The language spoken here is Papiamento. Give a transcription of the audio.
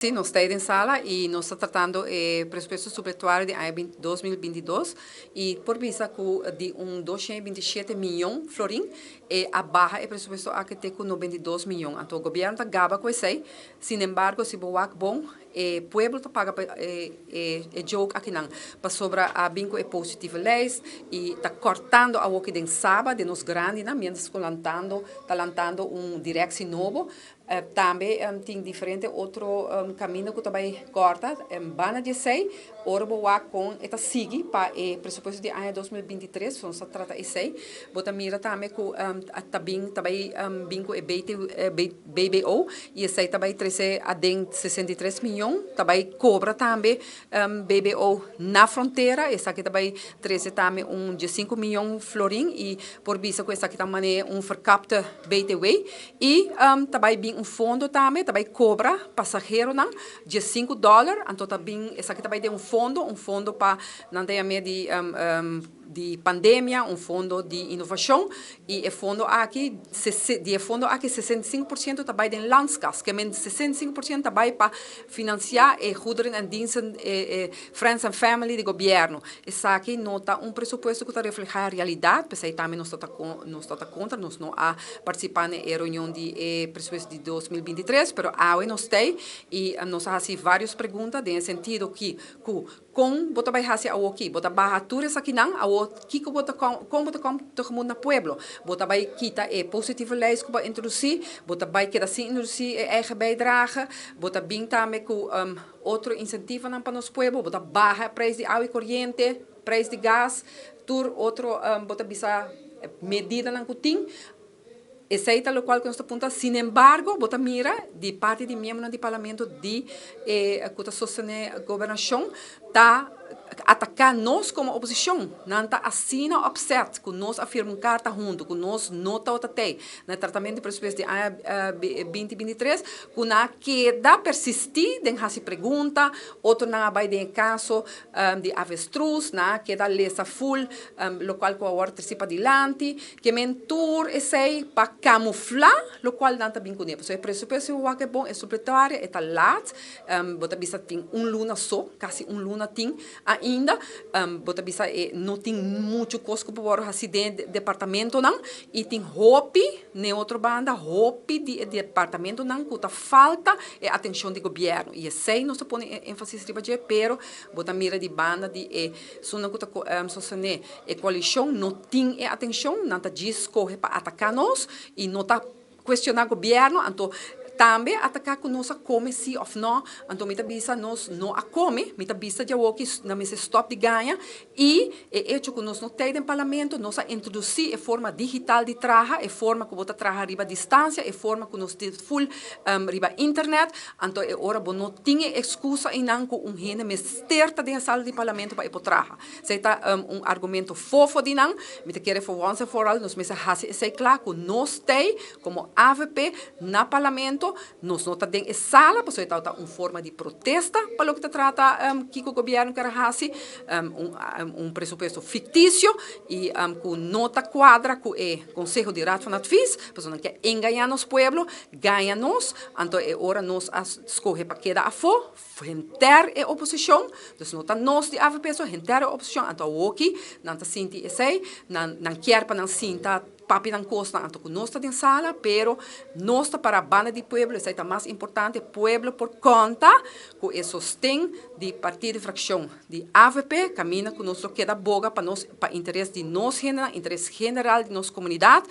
Si, nos ta den sala y nos ta tratando e presupuesto supletorio di aña 2022 y por bisa cu di un 227 miyon florin e a baha e presupuesto aki te cu 92 miyon. Anto, gobierno ta gaba cu esey. Sin embargo, si bo wak bon, e pueblo ta paga e joke aki nan. Pasobra a bin cu e positieve lijst y ta cortando awo den Saba, di nos grandi, na, mientras cu lantando, ta lantando un directie nobo. Tambe tin diferente otro caminda cu tambe corta. Banda di esey, ora bo wak con e ta sigui pa e presupuesto di aña 2023, nos ta trata esey. Bo ta mira tambe cu tambe tambe bin cu e BT, BBO y esey tambe trece aden 63 miyon, tambe cobra tambe BBO na frontera, esaki tambe trece tambe un di 5 miyon florin y por bisa cu esaki tambe un verkapte BTW y tambe bin un fondo tambe, tambe cobra pasaheronan di 5 dollar, anto tambe esaki tambe tin un fondo pa nan di di pandemia, un fondo di inovacion y e fondo aki, di fondo aki 65% tambe den landskas, kiermen 65% tambe pa financia e goederen en diensten, friends and family di gobierno. Esaki no ta un presupuesto cu ta refleha e realidad, pasobra tambe nos ta contra, nos no a participa na reunion di presupuesto di 2023, pero awe nos tin y nos a haci varios pregunta den sentido cu con bo ta bay haci aki, bo ta baha tur esakinan, awo kiko bo ta con bo ta come tegemoet na pueblo? Bo ta bay kita e positieve lijst cu bo introduci, bo ta bay keda sin introduci e eigen bijdrage, bo ta bin tambe cu otro incentivonan pa nos pueblo, bo ta baha prijs di awa y coriente, prijs di gas, tur otro bo ta bisa medidanan cu tin. Esey ta loke nos ta punta. Sin embargo, bo ta mira, di parti di miembro di parlamento di cu ta sostene gobernacion, ta ataca nos como oposicion. Nan ta asina upset cu nos a firma un carta hunto, cu nos no ta tey na tratamento di presupuesto di aña 2023, cu nan a keda persisti den hasi pregunta, otro nan a bay den caso di avestruz, nan a keda lesa full, loke cu awor treci padilanti, kiermen tur esey pa camufla, loke nan ta bin cu ne. So, e presupuesto e bon, e supletorio, e ta laat, bo ta bisa tin un luna so, casi un luna tin ainda, bo ta bisa e no tin mucho cos cu por haci den departamentonan y tin hopi, na otro banda, hopi di departamentonan cu ta falta e atencion di gobierno. Y esey nos ta pone enfasis riba dje, pero bo ta mira di banda di esunnan cu ta sostene e coalicion no tin e atencion, nan ta scoge pa ataca nos y no ta cuestiona gobierno, anto tambe ataca cu nos a come si of no, anto mi ta bisa nos no a come, mi ta bisa di aki nan mester stop di gaña y e hecho cu nos no tin den parlamento, nos a introduci e forma digital di traha, e forma cu bo ta traha riba distancia, e forma cu nos tin full riba internet, anto e ora bo no tin excusa einan cu un hende mester ta den sala di parlamento pa e por traha. Esey ta un argumento fofo di nan, mi ta kere for once and for all, nos mester hasi esey cla cu nos tey como AVP na parlamento, nos no ta den e sala, pasobra ta un forma di protesta pa loke ta trata kico gobierno kier hasi, un presupuesto ficticio y cu no ta cuadra cu e Conseho di Raad van Advies, pasobra nan kier engaña nos pueblo, gaña nos, anto e ora nos a scoge pa keda afo, henter e oposicion, dus no ta nos di AVP so, henter e oposicion, anto awoki, nan ta sinti esey, nan kier pa nan sinta papia nan cosnan, anto cu nos ta den sala, pero nos ta para banda di pueblo, esey ta mas importante, pueblo por conta cu e sosten di partido y fraccion di AVP, caminda cu nos keda boga pa nos pa interes di nos general, interes general di nos comunidad.